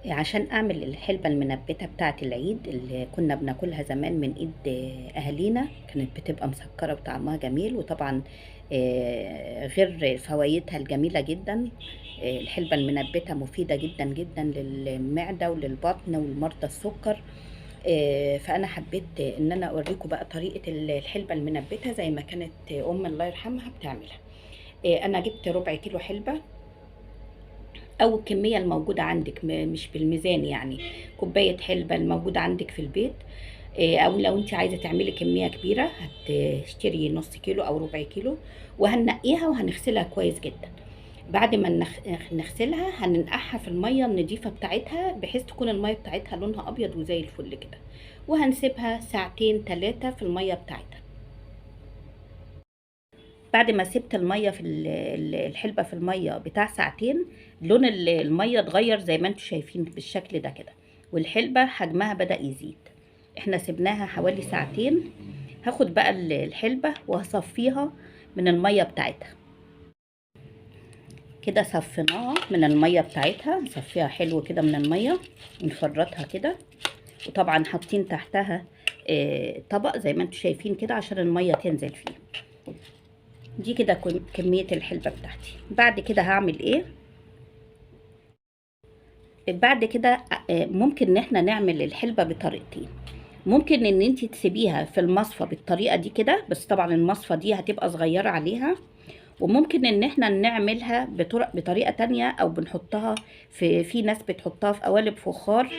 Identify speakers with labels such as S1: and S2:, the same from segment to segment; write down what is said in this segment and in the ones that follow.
S1: عشان اعمل الحلبة المنبتة بتاعة العيد اللي كنا بناكلها زمان من ايد اهالينا، كانت بتبقى مسكرة وطعمها جميل، وطبعا غير فوائدها الجميلة جدا. الحلبة المنبتة مفيدة جدا جدا للمعدة وللبطن ولمرضى السكر. فانا حبيت ان انا اوريكم بقى طريقة الحلبة المنبتة زي ما كانت ام الله يرحمها بتعملها. انا جبت ربع كيلو حلبة او الكمية الموجودة عندك، مش بالميزان، يعني كوباية حلبة الموجودة عندك في البيت، او لو انت عايزه تعملي كمية كبيرة هتشتري نص كيلو او ربع كيلو، وهننقيها وهنغسلها كويس جدا. بعد ما نغسلها هننقعها في المية النظيفة بتاعتها، بحيث تكون المية بتاعتها لونها ابيض وزي الفل كده، وهنسيبها ساعتين 3 في المية بتاعتها. بعد ما سبت المية في الحلبة في المية بتاع ساعتين، لون المية اتغير زي ما انتم شايفين بالشكل ده كده، والحلبه حجمها بدأ يزيد. احنا سبناها حوالي ساعتين. هاخد بقى الحلبة وهصفيها من المية بتاعتها كده. صفيناها من المية بتاعتها، نصفيها حلو كده من المية ونفرطها كده، وطبعا حاطين تحتها طبق زي ما انتم شايفين كده عشان المية تنزل فيه. دي كده كمية الحلبة بتاعتي. بعد كده هعمل ايه؟ بعد كده ممكن ان احنا نعمل الحلبة بطريقتين. ممكن ان انتي تسيبيها في المصفى بالطريقة دي كده، بس طبعا المصفى دي هتبقى صغيرة عليها، وممكن ان احنا نعملها بطريقة تانية، او بنحطها في ناس بتحطها في قوالب فخار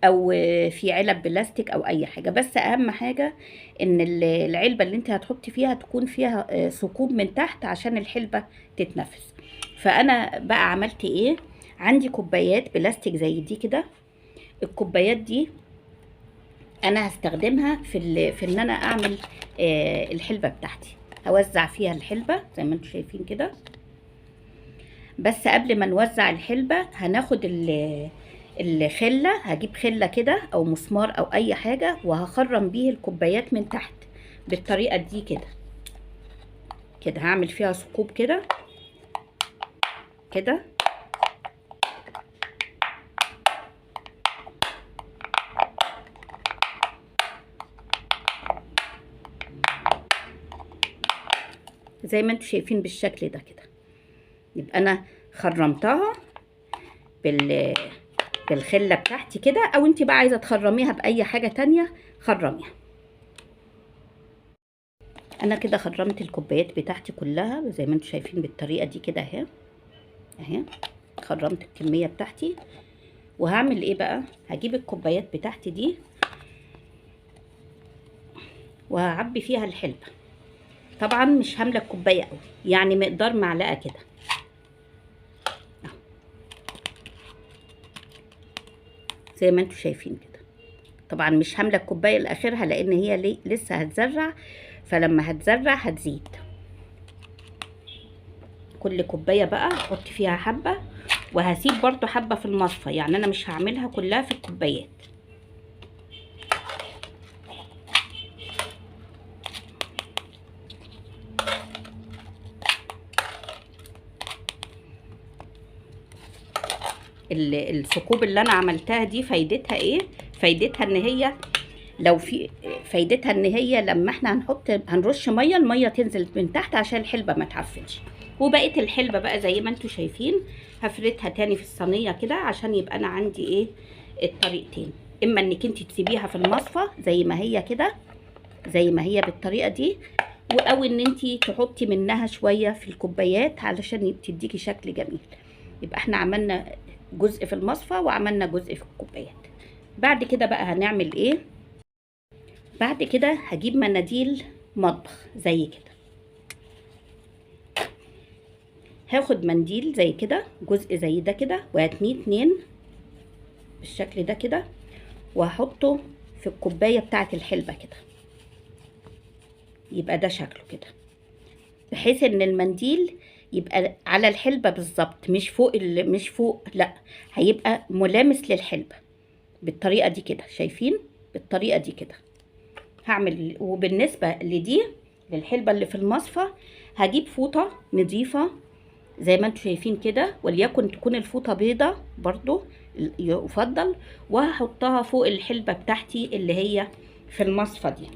S1: او في علب بلاستيك او اي حاجة. بس اهم حاجة ان العلبة اللي انت هتحطي فيها تكون فيها ثقوب من تحت عشان الحلبة تتنفس. فانا بقى عملت ايه؟ عندي كوبايات بلاستيك زي دي كده. الكوبايات دي انا هستخدمها في ان انا اعمل الحلبة بتاعتي. هوزع فيها الحلبة زي ما انتم شايفين كده. بس قبل ما نوزع الحلبة هناخد الخلة، هجيب خلة كده او مسمار او اي حاجة، وهخرم بيه الكوبايات من تحت بالطريقة دي كده كده. هعمل فيها ثقوب كده كده. زي ما انتم شايفين بالشكل ده كده. يبقى انا خرمتها بالخله بتاعتي كده، او انت بقى عايزه تخرميها باي حاجة تانية خرميها. انا كده خرمت الكوبايات بتاعتي كلها زي ما انتم شايفين بالطريقة دي كده اهي اهي. خرمت الكمية بتاعتي. وهعمل ايه بقى؟ هجيب الكوبايات بتاعتي دي وهعبي فيها الحلبة. طبعا مش هملى الكوباية قوي، يعني مقدار معلقه كده زي ما انتم شايفين كده. طبعا مش هملى الكوباية لاخرها لان هي لسه هتزرع، فلما هتزرع هتزيد. كل كوباية بقى هحط فيها حبه، وهسيب برضو حبه في المصفى، يعني انا مش هعملها كلها في الكوبايات. الثقوب اللي انا عملتها دي فايدتها ايه؟ فايدتها ان هي لو في فايدتها ان هي لما احنا هنرش مية، المية تنزل من تحت عشان الحلبة ما تعفنش. وبقية الحلبة بقى زي ما انتم شايفين هفردها تاني في الصينية كده، عشان يبقى انا عندي ايه؟ الطريقتين. اما انك انت تسيبيها في المصفى زي ما هي كده، زي ما هي بالطريقة دي، او ان انت تحطي منها شوية في الكوبايات علشان تديكي شكل جميل. يبقى احنا عملنا جزء في المصفى وعملنا جزء في الكوبايات. بعد كده بقى هنعمل ايه؟ بعد كده هجيب مناديل مطبخ زي كده. هاخد منديل زي كده، جزء زي ده كده، وهتنيه 2 بالشكل ده كده، وهحطه في الكوباية بتاعه الحلبة كده. يبقى ده شكله كده، بحيث ان المنديل يبقى على الحلبة بالظبط، مش فوق مش فوق، لا هيبقى ملامس للحلبة بالطريقة دي كده. شايفين؟ بالطريقة دي كده هعمل. وبالنسبة لدي للحلبة اللي في المصفى، هجيب فوطة نظيفة زي ما انتم شايفين كده، وليكن تكون الفوطه بيضة برضو يفضل، وهحطها فوق الحلبة بتاعتي اللي هي في المصفى دي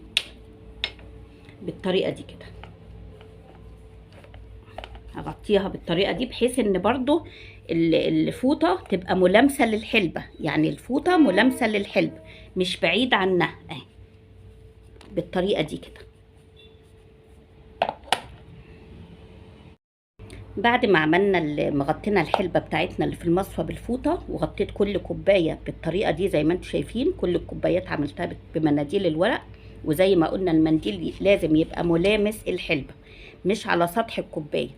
S1: بالطريقة دي كده. هغطيها بالطريقة دي بحيث ان برضو الفوطه تبقى ملامسه للحلبه، يعني الفوطه ملامسه للحلبه مش بعيد عنها اهي بالطريقة دي كده. بعد ما عملنا مغطينا الحلبة بتاعتنا اللي في المصفى بالفوطه، وغطيت كل كوباية بالطريقة دي زي ما انتم شايفين، كل الكوبايات عملتها بمناديل الورق، وزي ما قلنا المنديل لازم يبقى ملامس الحلبة مش على سطح الكوباية.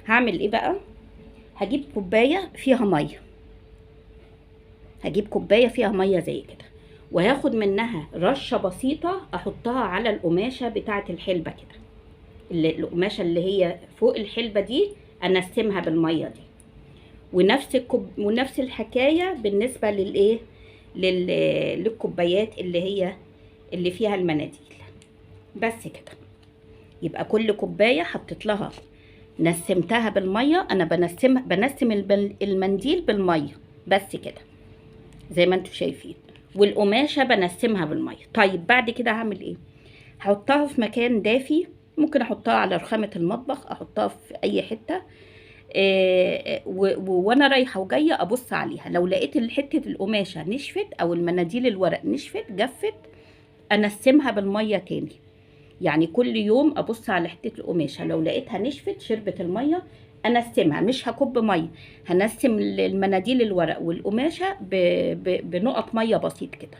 S1: هعمل ايه بقى؟ هجيب كوباية فيها مية، هجيب كوباية فيها مية زي كده، وهاخد منها رشه بسيطة احطها على القماشه بتاعه الحلبة كده، القماشه اللي هي فوق الحلبة دي انسمها بالمية دي. ونفس الحكاية بالنسبة للايه، للكوبايات اللي هي اللي فيها المناديل. بس كده يبقى كل كوباية حطيت لها نسمتها بالمية. انا بنسم المنديل بالمية بس كده زي ما انتم شايفين، والقماشه بنسمها بالمية. طيب بعد كده هعمل ايه؟ هحطها في مكان دافي، ممكن احطها على رخامه المطبخ، احطها في اي حتة، وانا رايحة وجاية ابص عليها. لو لقيت حتة القماشه نشفت او المناديل الورق نشفت جفت، انسمها بالمية تاني. يعني كل يوم ابص على حتة القماشه، لو لقيتها نشفت شربت المية انسمها، مش هكب مية، هنسم المناديل الورق والقماشه بنقط مية بسيط كده.